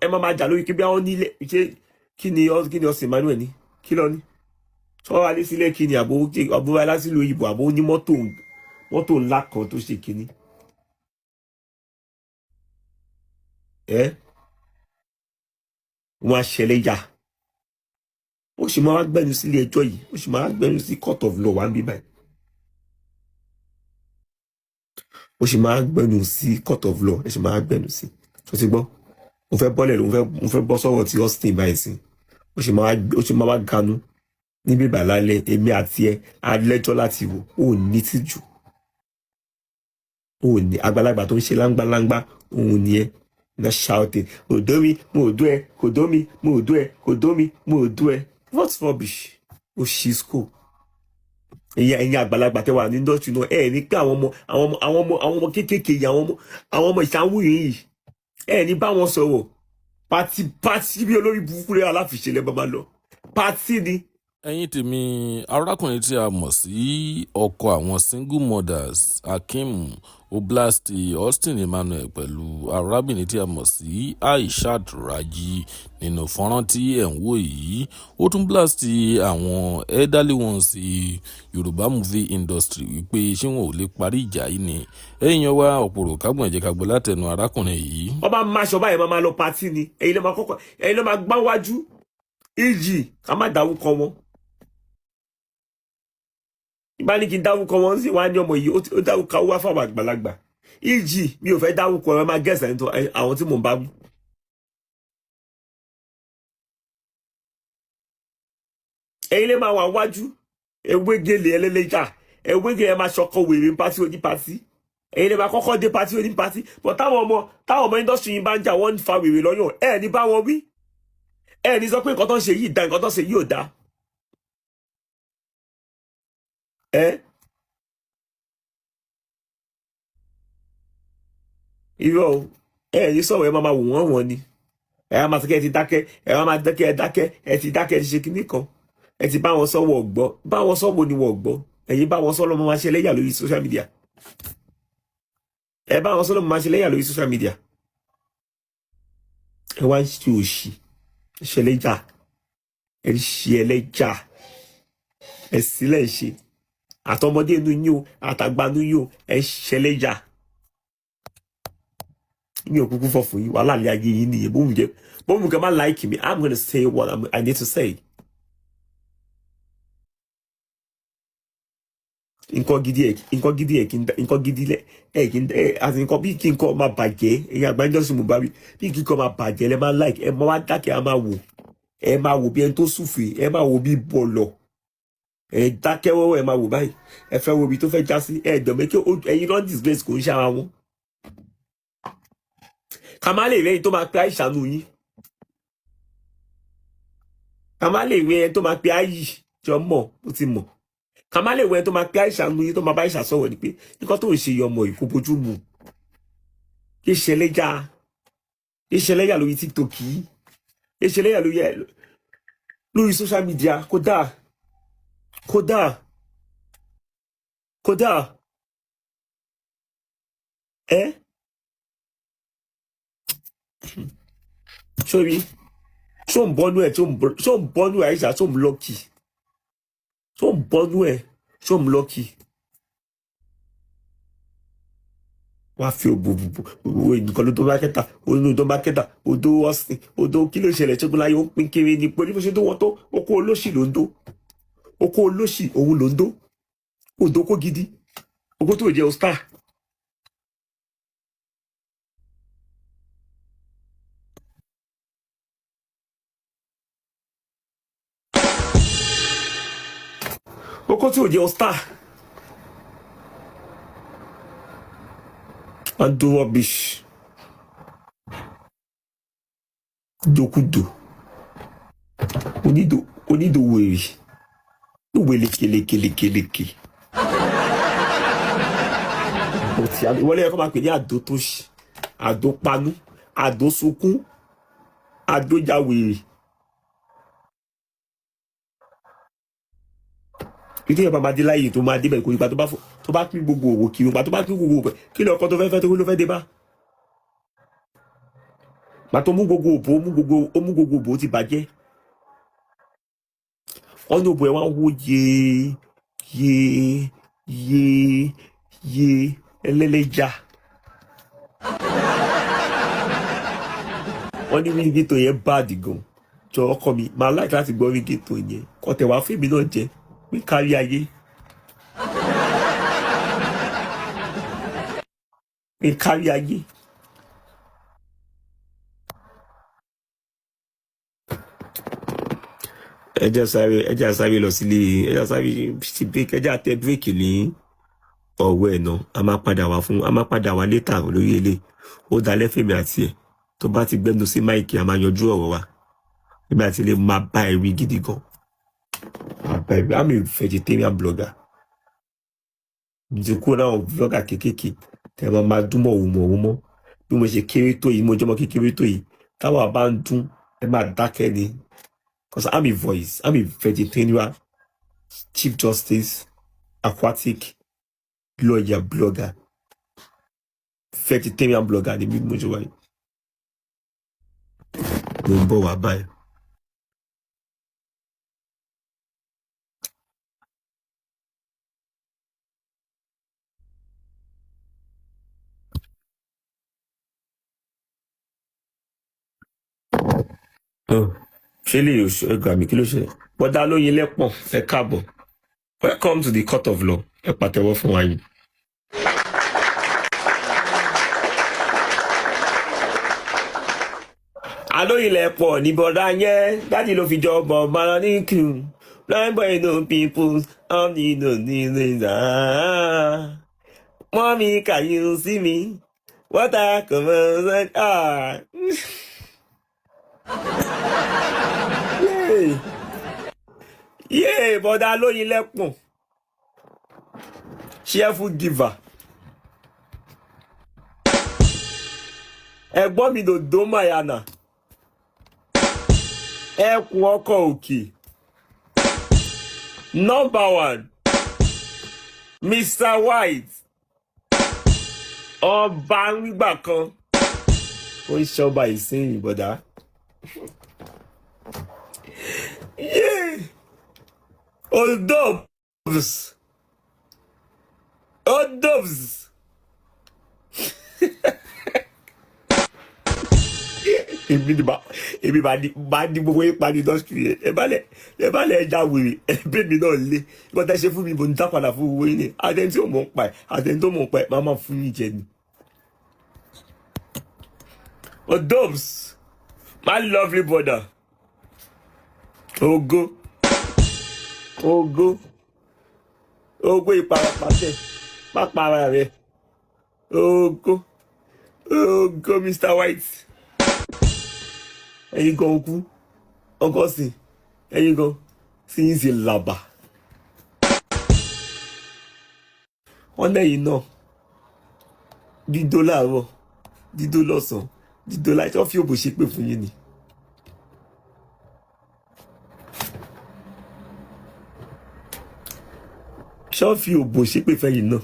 Ẹ máa máa jà lórí kí bí àwọn nílé ṣé kí ni Austin Emmanuel ní kí lọ ní sọ́wọ́ alẹ́ sílẹ̀ kí ni àbó àbó alásìlò ìbò àbó ní mọ́tò mọ́tò ńlá kan tó ṣe kíní. Ẹ wọn á ṣẹlẹ̀ yà, ó sì máa gbẹnu sílé ẹjọ́ yìí, ó sì máa gbẹnu sí court of law wà ń bí báyìí, ó sì máa gbẹnu sí court of law, ẹ sì máa gbẹnu sí. Tó ti gbọ́, mo fẹ́ bọ́lẹ̀, mo fẹ́ bọ́ sọ́wọ́ tí Austin báyìí sí. Ó sì máa wá ganu níbí ìbàlálẹ̀ èmi àti ẹ alẹ́jọ́ láti wò. Ó ní tìjú, ó ní àgbàlagbà tó ń ṣe láńgbáláńgbá òun ni ẹ na shouting, "Mo dó mi, mo dó ẹ, kò dó mi, mo dó ẹ, kò dó mi, mo dó ẹ." What rubbish! Ó ṣí school. Ẹ̀yin àgbàlagbà tẹ́ wà ní industry náà, ẹ ní pé àwọn ọmọ kéékèèké yìí, àwọn ọmọ ìṣàwù yìí, ẹ ní bá wọn sọ̀rọ̀. Party party bí olórí burúkú rẹ aláfiṣe lẹ bá máa lọ party ni. Ẹ̀yin tèmi, arákùnrin tí a mọ̀ sí ọkọ àwọn single mothers, Akeem Oblasti Austin Emmanuel, pẹ̀lú arábìnrin tí a mọ̀ sí Aishat Raji nínú fọ́nrán tí ẹ̀ ń wò yìí, ó tún blast àwọn elderly ones Yorùbá movie industry wípé ṣé wọn ò lè parí ìjà yìí ni. Ẹ̀yin yan wá ọ̀pọ̀rọ̀ kágbọ̀n, ẹ̀jẹ̀ ká gbọ́ látẹnu arákùnrin yìí. Wọ́n bá máa ṣọ báyìí, máa lọ party ni. Ẹ̀yin ló máa kọ́kọ́, ẹ̀yin ló máa gbá wájú ìjì ká má dárúkọ wọn. Ìbá ní kí n dárúkọ wọn sí wàá ní ọmọ yìí ó dárúkọ wá fáwọn àgbàlagbà ìjì. Mi ò fẹ́ dárúkọ, ẹ máa gẹ̀ẹ́sì àwọn tí mò ń bá wí. Ẹ̀yin lè máa wà wájú ewégele ẹlẹ́lẹ́jà ewégele, ẹ máa ṣọkọ wèrè party oní party. Ẹ̀yin lè máa kọ́kọ́ dé party oní party, but táwọn ọmọ industry yìí bá ń jà, wọ́n ń fa wèrè lọ́yàn, ẹ̀ ní bá wọn wí, ẹ̀ ní sọ pé nǹkan tó ń ṣe yìí da, nǹkan tó ń ṣe yìí ò da. Ẹ irọ́ o, ẹ ní sọ̀rọ̀, ẹ máa wò wọ́n wọ́n ni. Ẹ á máa sọ kí ẹ ti dákẹ́, ẹ á máa dákẹ́, ẹ dákẹ́, ẹ ti dákẹ́, ẹ ti ṣe kinní kan, ẹ ti bá wọn sọ, wọ́n gbọ́. Bá wọn sọ wo ni wọ́n gbọ́? Ẹ̀yin bá wọn sọ lọ́mọ máa ṣe lẹ́yà lórí social media. Ẹ bá wọn sọ lọ́mọ máa ṣe lẹ́yà lórí social media. Ẹ wá ń ṣe òṣì ṣẹlẹ́jà, ẹ ń ṣe ẹlẹ́jà, ẹ sílẹ̀ ṣe àtọmọdé inú yín o, àtàgbà inú yín o, ẹ ń ṣẹlẹ́jà. Mi ò kúkú fọ fún yín, wàhálà ilé ayé yín nìyẹn. Bóun jẹ bóun kẹ má like me, I'm gonna say what I need to say. Nǹkan gidi lẹ ẹ kí n ẹ àti nǹkan bí kí nǹkan máa bàjẹ́. Ẹ̀yin àgbà industry, mo bá wí, bí kí nǹkan máa bàjẹ́ lẹ máa like. Ẹ máa wá dákẹ́, ẹ máa wò, ẹ máa wò bí ẹni tó súfèé, ẹ máa wò bí bọ̀lọ̀. Ẹ dákẹ́ wọ́wọ́, ẹ máa wò báyìí, ẹ fẹ́ wo ibi tó fẹ́ já sí. Ẹ dọ̀mẹ́ kí ẹ̀yin náà disgrace kò ń ṣe ara wọn. Ká má lè rí ẹni tó máa pe àìsàn nù yín, ká má lè rí ẹni tó máa pe àyì jọ mọ̀ ó ti mọ̀, ká má lè wọ ẹni tó máa pe àìsàn nù yín, tó máa bá àìsàn sọ̀rọ̀ ni pé nǹkan tó ń ṣe yọ ọmọ yìí kò bójú mu, kí ṣẹlẹ́yà, kí ṣẹlẹ́yà lórí TikTok yìí, kí ṣẹlẹ́yà lórí social media. Kódà kódà kódà ẹ sórí ṣó ń bọ́nú ẹ̀, ṣó ń bọ́nú ẹ̀, àìsà, ṣó ń lucky, ṣó ń bọ́nú ẹ̀, ṣó ń lucky. Wàá fi òbò òbò nǹkan ló tó bá kẹta olú tó bá kẹta odò ọ̀sìn odò. Kí ló ṣẹlẹ̀? Ṣẹ́gun láyé ó ń pín kiri ní pé onífẹ̀ṣẹ̀ tó wọ́n tó okó olóṣì ló ń dó, okó olóṣì òun ló ń dó, odò kó gidi, okó tó jẹ́ star. Okó tí ò jẹ́ star and do rubbish dokudo onídò onídò wèrè ló lékelekelekeleke. Òtí ìwọlé ẹ̀kọ́ máa pè ní àdó tó ṣì, àdó panú, àdó sunkún, àdó já wèrè. Ìdí yẹn bá máa dé láyè tó máa débẹ̀ kó ipa tó bá fò tó bá pín gbogbo òwò kiri, ipa tó bá pín gbogbo òwò kí ló ọkọ tó fẹ́ fẹ́ tó ló fẹ́ dé bá. Gbàtọ́ mú gbogbo òbò, ó mú gbogbo, ó mú gbogbo òbò, ó ti bàjẹ́. Wọ́n ní òbò ẹ̀ wá ń wó yé yé yé yé ẹlẹ́lẹ́jà. Wọ́n ní ringtone yẹn bad gan. Jọ ọkọ mi, màá like láti gbọ́ ringtone yẹn. Kọ́tẹ̀ wá fún èmi náà jẹ pé kárí ayé. Pé kárí ayé. Ẹ jẹ́ sáré, ẹ jẹ́ sáré lọ sílé, ẹ jẹ́ sáré sí break, ẹ jẹ́ àtẹ break ní ọ̀wọ́ ẹ̀ náà. A máa padà wá fún, a máa padà wá later lórí ilé. Ó dalẹ́ fèmí àti ẹ̀. Tó bá ti gbẹ́nu sí mic, a máa yanjú ọ̀rọ̀ wa. Nígbà tí ilé máa bá ẹ wí gidi gan. Máa bá ẹ wí. I'm a vegetarian blogger. Mo ti kúrò náà blogger kéékèèké. Tẹ máa máa dún mọ̀ òun mọ̀ òun mọ́. Bí mo ṣe kéré tó yìí, mo jọmọ kékeré tó yìí. Táwa bá ń dún, ẹ máa dákẹ́ ni. Because I'm a voice. I'm a vegetarian, chief justice, aquatic lawyer, blogger. Vegetarian blogger ni bí mo ṣe wáyé. Mo ń bọ̀ wá báyìí. Oh, ṣé lè ẹgbàá mi, kí ló ṣe? Bọ́dá lóyin lẹ́pọ̀n, ẹ káàbọ̀. Welcome to the court of law. Ẹ pàtẹ́wọ́ fún wa yìí. Alóyinlẹ̀ pọ̀ ní bọ́dá yẹn, daddy ló fi jọ bọ̀ bàrà ní kí n. Blind boy no people, ní no ní ní ní. Mommy, can you see me? What I come on? Ah. Yay! Yay, bọ́dá lóyin lẹ́pọ̀n. Cheerful giver. Ẹ̀gbọ́n mi dòdò Mayana. Ẹkùn ọkọ̀ òkè. Number one. Mr. White. Ọba nígbà kan. Ó ń ṣọba ìsinyìí bọ̀dá. Yeah. Odobs. Odobs. Èmi ni bá, èmi bá ní gbogbo yín parí industry yẹn. Ẹ bá lẹ ẹja wèrè, ẹbí mi náà lé. Ìbọn tẹ ṣe fún mi, mo ń dá padà fún owó yín ni. Àtẹni tí ò mọ̀ ń pa ẹ̀, àtẹni tó mọ̀ ń pa ẹ̀, máa máa fún yín jẹ ni. Odobs, my lovely brother. Ogo. Ogo. Ogo ìparapàtẹ. Pápára rẹ̀. Ogo. Ogo Mr. White. Ẹ̀yin gan okú. Ọkọ sí. Ẹ̀yin gan. Sí yín sí làbà. Wọ́n lẹ́yìn náà. Dídó láàárọ̀. Dídó lọ́sàn-án. Dídó láì tí wọ́n fi òbò ṣépè fún yín ni. Ṣé wọ́n fi òbò ṣépè fẹ́yìn náà?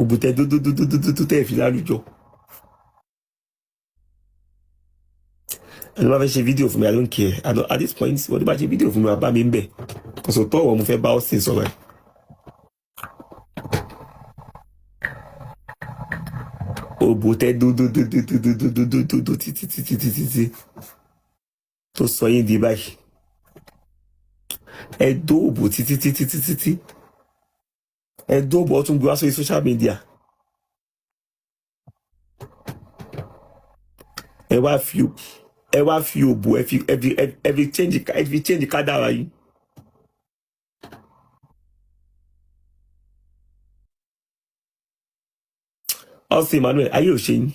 Òbò tẹ dódódódódódó tẹ́ fi lálùjọ. Ẹni bá fẹ́ ṣe fídíò fún mi, I don't care. I don't, at this point, wọ́n tó bá ṣe fídíò fún mi, wàá bá mi ń bẹ̀. Kòsò tọ́wọ̀ mo fẹ́ bá Austin sọ̀rọ̀ ẹ̀. Òbò tẹ dódódódódódódódó títí títí títí títí tó sọ yín di báyìí. Ẹ dó òbò títí títí títí títí. Ẹ dó òbò ọtún gbé wá sórí social media. Ẹ wá fi òbò ẹ fi change kádàrá yìí. Austin Emmanuel, ayé ò ṣe yín.